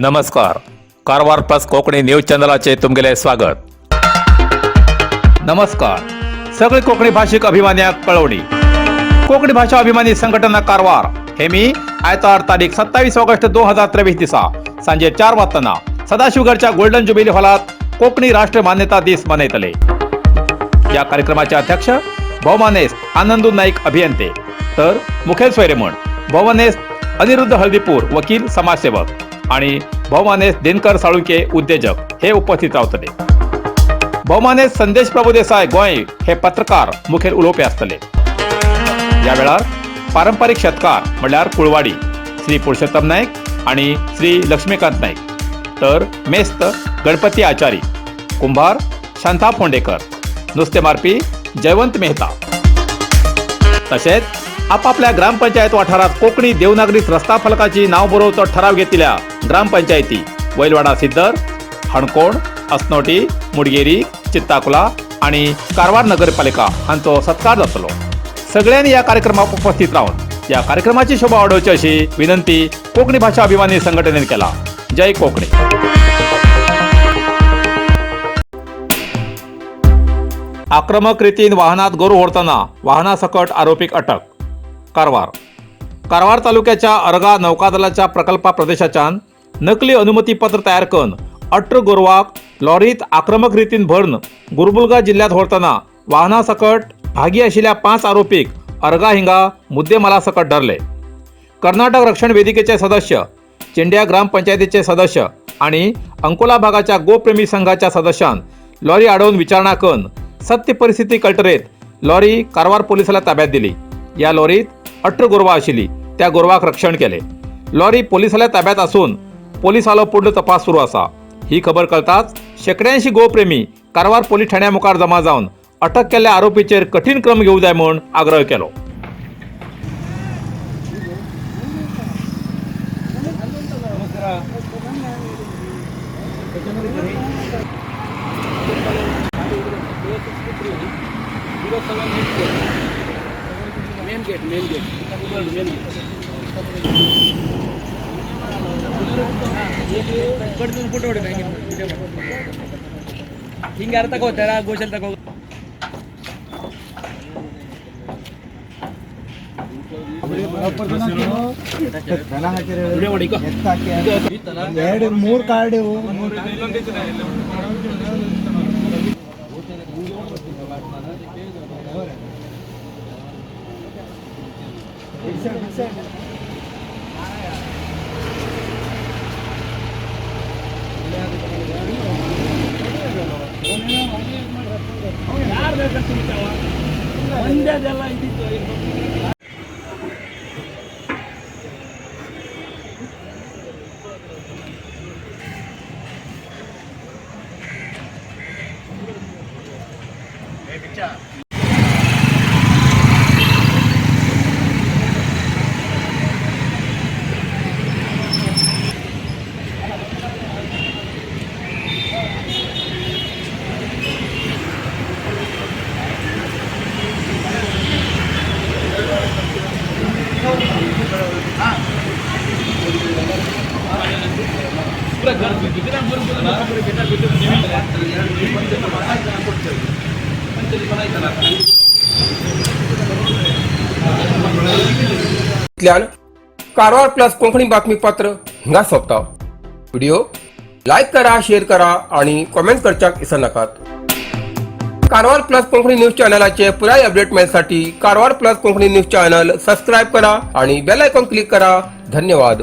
नमस्कार, Karwar plus Konkani news चॅनलाचे तुमगेले स्वागत. नमस्कार. सगळे कोंकणी भाशीक अभिमान्याक कळवणी. कोंकणी भाषा अभिमानी संघटना कारवार हे मी आयतार तारीख 27 ऑगस्ट 2023 दिसा सांजे 4 वाजताना सदाशिवगडच्या गोल्डन जुबिली हॉलात कोंकणी राष्ट्र मान्यता दीस मनयतले. या कार्यक्रमाचे अध्यक्ष भोवमानेस्त आनंदू नाईक अभियंते, तर मुखेल सोयरे म्हण भोवमानेस्त अनिरुद्ध हळदीपूर वकील समाजसेवक आणि भोवमानेस्त दिनकर साळुंके उद्योजक हे उपस्थित रावतले. भोवमानेस्त संदेश प्रभुदेसाय गोंय हे पत्रकार मुखेल उलोवपी आसतले. या वेळार पारंपारीक शेतकार म्हणल्यार कुळवाडी श्री पुरुषोत्तम नाईक आणि श्री लक्ष्मीकांत नाईक, तर मेस्त गणपती आचारी, कुंभार शांता फोंडेकर, नुस्तें मारपी जयवंत मेहता, तशेंच आपापल्या ग्रामपंचायत वाठारात कोंकणी देवनागरीत रस्ता फलकाची नाव बरोवचो ठराव घेतिल्या ग्रामपंचायती वैलवाडा सिद्दर, हणकोण, असनोटी, मुडगेरी, चित्ताकुला आणि कारवार नगरपालिका हांचो सत्कार जातलो. सगळ्यांनी या कार्यक्रमाक उपस्थित रावन या कार्यक्रमाची शोभा वाडोवची अशी विनंती कोंकणी भाषा अभिमानी संघटनेन केला. जय कोकणी. आक्रमक रीतीन वाहनात गोरू व्हरतना वाहनासकट आरोपीक अटक. कारवार. कारवार तालुक्याच्या अर्गा नौकादलाच्या प्रकल्पा प्रदेशाच्यान नकली अनुमतीपत्र तयार करून 18 गोरवाक लॉरीत आक्रमक रीतीन भरून गुलबुर्गा जिल्ह्यात व्हरतना वाहनासकट भागी आशिल्ल्या पांच आरोपीक अर्गा हिंगा मुद्देमालासकट धरले. कर्नाटक रक्षण वेदिकेचे सदस्य, चेंड्या ग्रामपंचायतीचे सदस्य आणि अंकोला भागाच्या गोप्रेमी संघाच्या सदस्यान लॉरी अडवून विचारणा करून सत्य परिस्थिती कळटरेत लॉरी कारवार पोलिसाला ताब्यात दिली. या लॉरीत 18 गोरवा आशिल्ली. त्या गोरवाक रक्षण केले. लॉरी पोलिसाल्या ताब्यात असून पोलिसालो पुढलो तपास सुरू आसा. ही खबर कळताच शेकड्यांशी गोप्रेमी कारवार पोलीस ठाण्या मुखार जमा जावन अटक केल्ल्या आरोपीचेर कठीण क्रम घेवंक जाय म्हूण आग्रह केलो. Main gate, main gate, main gate. Photo ಹೊಡಿ. ಹಿಂಗೆ ಯಾರು ತಗೋತಾರ? ಗೋಶಲ್ ತಗೋ. ಎರಡು ಮೂರು ಕಾರ್ಡ್ ಇವು. ಯಾರು ಬೇಕಂತ ಒಂದೇದೆಲ್ಲ ಇದ್ದಿತ್ತು. इतल्यान कारवार प्लस कोंकणी बातमीपत्र हिंगा सोंपता. व्हिडिओ लायक करा, शेअर करा आणि कॉमेंट करच्याक विसरनाकात. कारवार प्लस कोंकणी न्यूज चॅनलाचे पुराय अपडेट मेळसाठी Karwar plus Konkani news channel subscribe करा आणि बेल आयकॉन क्लिक करा. धन्यवाद.